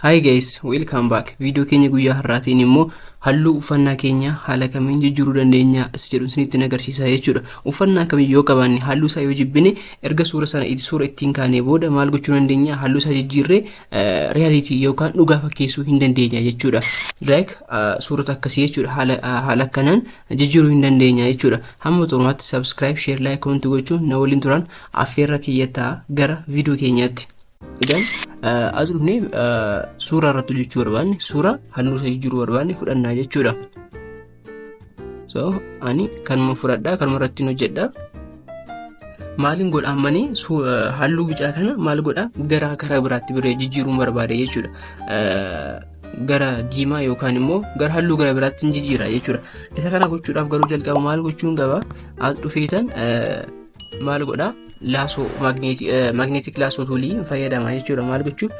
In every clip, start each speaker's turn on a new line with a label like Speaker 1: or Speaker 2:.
Speaker 1: Hi guys, welcome back. Viidiyoo keenya guyyaa har'aatiin immoo halluu uffannaa keenya haala kamiin jijjiiruu dandeenya isa jedhu isinitti agarsiisa jechuudha. Uffannaa kamiyyuu yoo qabaanne halluu isaa yoo jibbine, erga suura sana suura ittiin kaanee booda maal gochuu dandeenya? Halluu isaa jijjiirree reality yookaan dhugaa fakkeessuu hin dandeenya jechuudha. Like suurota akkasii jechuudha. Haala akkanaan jijjiiruu hin dandeenya jechuudha. Hamma xumuraatti subscribe, share, like, comment gochuun na waliin turan affeerra kiyyataa. Gara viidiyoo keenyaatti. Egaan as dhufnee suuraa irratti hojjechuu barbaanne, suuraa halluu isaa jijjiiruu barbaanne fudhannaa jechuudha. So ani kanuma fudhadhaa, kanuma irratti hojjedha. Maaliin godha ammanii? Halluu bicaa kana maal godha? Gara karaa biraatti biree jijjiiruun barbaade jechuudha. Gara diimaa yookaan immoo gara halluu gara biraatti hin jijjiira jechuudha. Isa kana gochuudhaaf garuu jalqaba maal gochuun qaba? As dhufeetan maal godha? Lasso, magnetic lasso toolii fayyadama jechuudha. Maal gochuuf?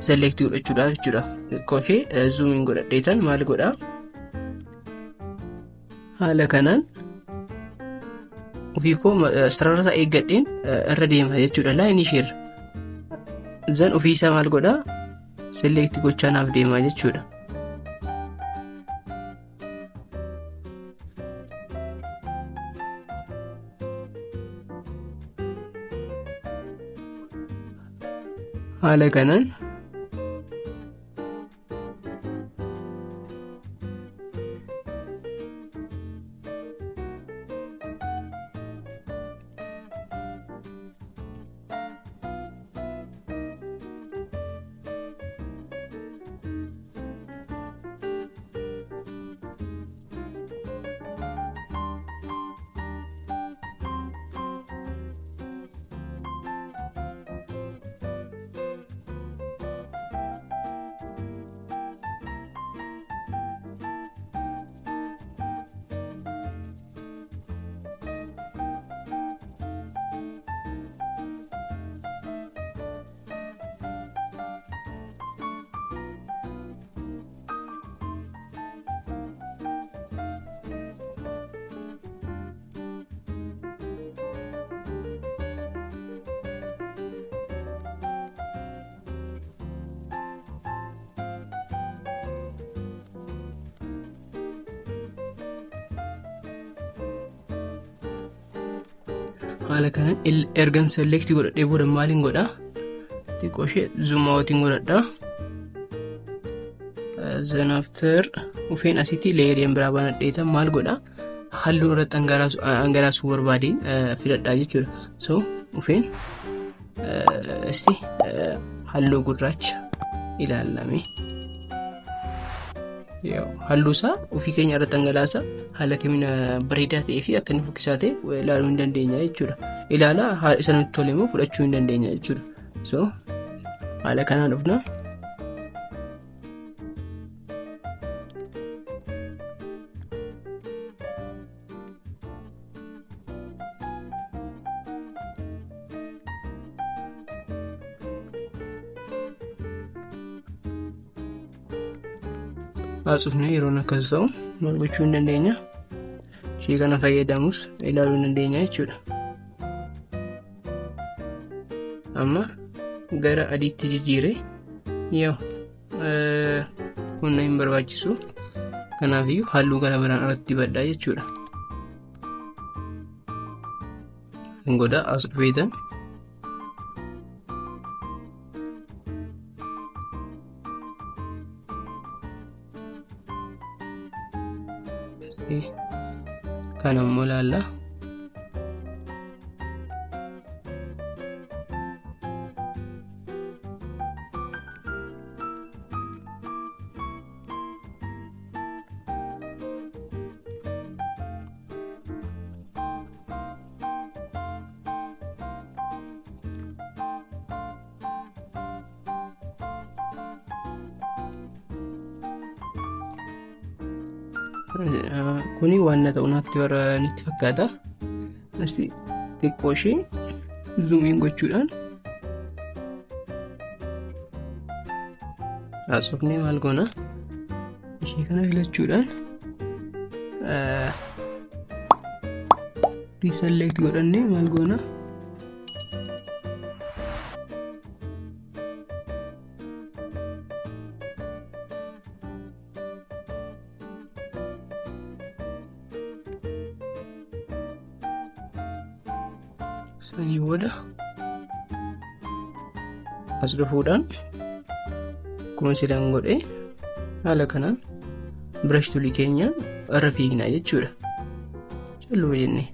Speaker 1: Select godhachuudhaaf jechuudha. Xiqqoo ishee zoomiin godhadheetan maal godha? Haala kanaan ofii koo sarara isaa eeggadheen irra deema jechuudha. Lineii isheerra. Zan ofii isaa maal godha? Select gochaa naaf deema jechuudha. Haala kanaan haala kanaan ergan select godhadhee booda maaliin godhaa? Xiqqoo ishee zoom outiin godhadhaa. Then after ufeen asitti layeriin biraa banadheetan maal godhaa? Halluu irratti dhangalaasuu barbaadeen filadhaa jechuudha. So ufeen isti halluu gurraacha ilaalame. Halluu isaa ofii keenya irratti dhangalaasa, haala kamiin bareedaa ta'ee fi akka inni fokkisaa ta'e ilaaluu hin dandeenya jechuudha. Ilaala, isa nutti tole immoo fudhachuu hin dandeenya jechuudha. So haala kanaan dhufna. Haasofne yeroon akkas ta'u maal gochuu hin dandeenya? Ishee kana fayyadamus ilaaluu hin dandeenya jechuudha. Amma gara adiitti jijjiire. Yoo kun hin barbaachisu, kanaafiyyuu halluu gara biraan irratti dibadhaa jechuudha. Hin godha, as dhufeetan kan ammoo ilaalla. Kuni waan na ta'u natti bara natti fakkaata. Asti xiqqoo ishee zoomiin gochuudhaan haasofnee maal goona? Ishee kana filachuudhaan reselect godhannee maal goona? Sanii booda as dhufuudhaan akkuma silaan godhe haala kanaan brush toolii keenyaan irra fiignaa jechuudha. Calluma jennee.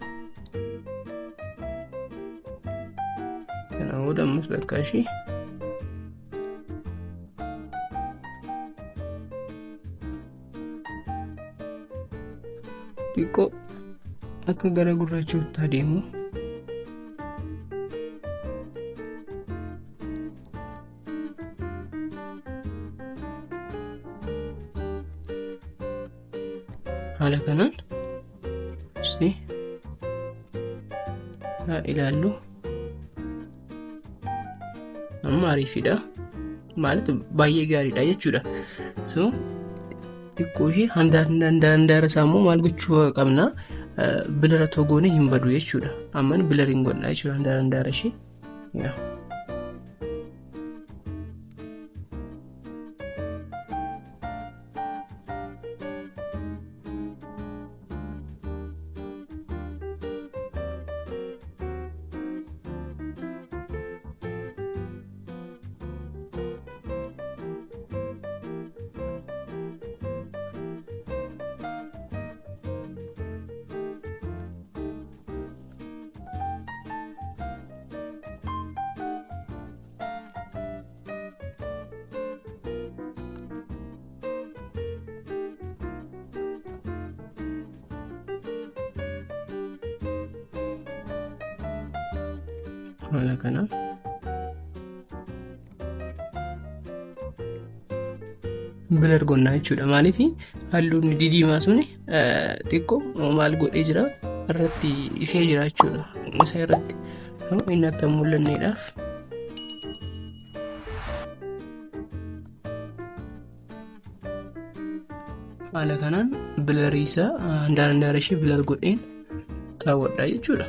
Speaker 1: Kana booda ammas bakka ishee xiqqoo akka gara gurraachaatti adeemu. Haala kanaan isti haa ilaallu. Amma ariifidha. ማለት baay'ee gaariidha jechuudha. So xiqqoo ishee handaara isaa immoo maal gochuu qabna? Blur goone hin badu jechuudha. Amman blur hin godha jechuudha handaara ishee. Yaa. Haala kanaan blur gonnaa jechuudha. Maaliif halluun didiimaa suni xiqqoo maal godhee jira, irratti ifee jira jechuudha. Isa irratti inni akka hin mul'anneedhaaf haala kanaan blurii isaa handaara handaara ishee blur godheen kaawwadha jechuudha.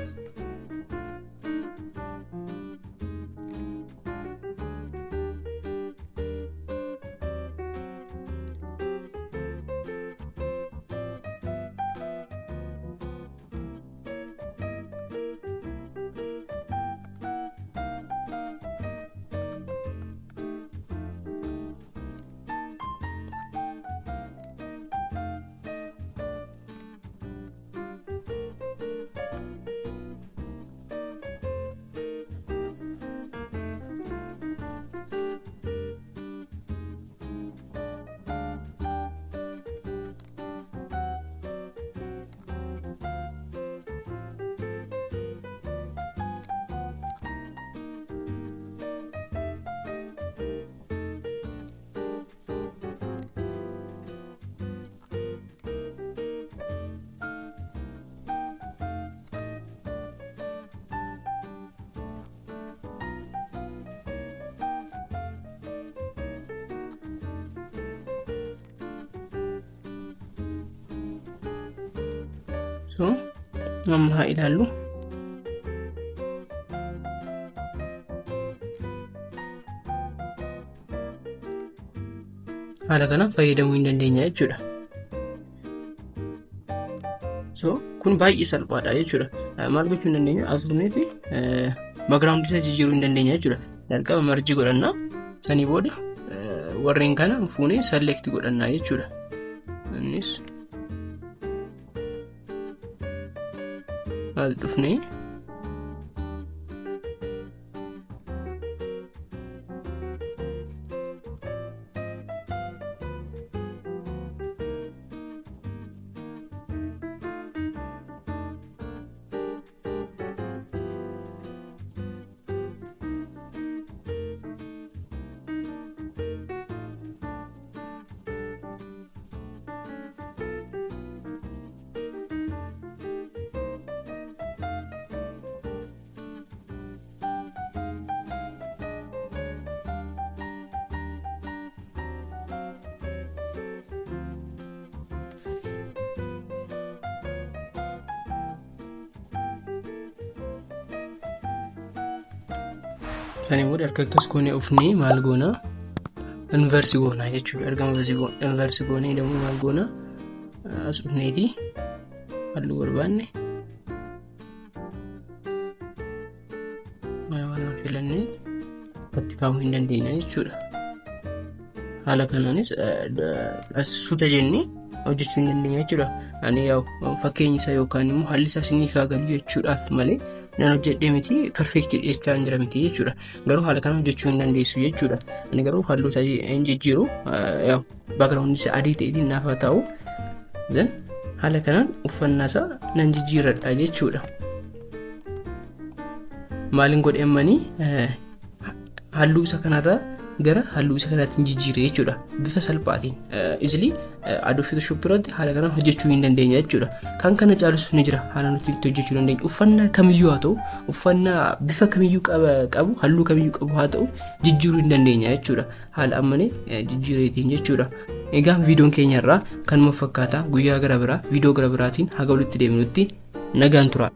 Speaker 1: So amma haa ilaallu. Haala kanaan fayyadamuu hin dandeenya jechuudha. So kun baay'ee salphaadha jechuudha. Maal gochuu hin dandeenya? As dhufneeti background isaa jijjiiruu hin dandeenya jechuudha. Jalqaba merge godhanna. Sanii booda warreen kana fuunee select godhanna jechuudha. Innis as dhufnee sanii booda harka akkas goonee ufnee maal goonaa, inverse goonaa jechuudha. Erga inverse goonee immoo maal goonaa, as dhufneeti halluu barbaanne kaa'uu hin dandeenya jechuudha. Haala kanaanis suuta jennee hojjechuu hin dandeenya jechuudha. Ani yaa'u fakkeenyi isaa yookaan immoo haalli isaa isiniif haa galu jechuudhaaf malee nan hojjedhee miti, perfect jechaa hin jira miti jechuudha. Garuu haala kana hojjechuu hin dandeessu jechuudha. Ani garuu halluu isaa hin jijjiiru, yaa'u background isaa adii ta'eetiin naaf haa ta'u. Then haala kanaan uffannaa isaa nan jijjiirradha jechuudha. Maaliin godhe ammanii? Halluu isa kanarraa gara halluu isa kanaatti jijjiire jechuudha. Bifa salphaatiin easily Adobe Photoshop irratti haala kanaan hojjechuu hin dandeenya jechuudha. Kan kana caalus ni jira, haala nuti itti hojjechuu dandeenya. Uffannaa kamiyyuu haa ta'u, uffannaa bifa kamiyyuu qabu, halluu kamiyyuu qabu haa ta'u, jijjiiruu hin dandeenya jechuudha. Haala ammanii jijjiireetiin jechuudha. Egaa viidiyoon keenya irraa kanuma fakkaata. Guyyaa gara biraa viidiyoo gara biraatiin haga walitti deemnutti nagaan tura.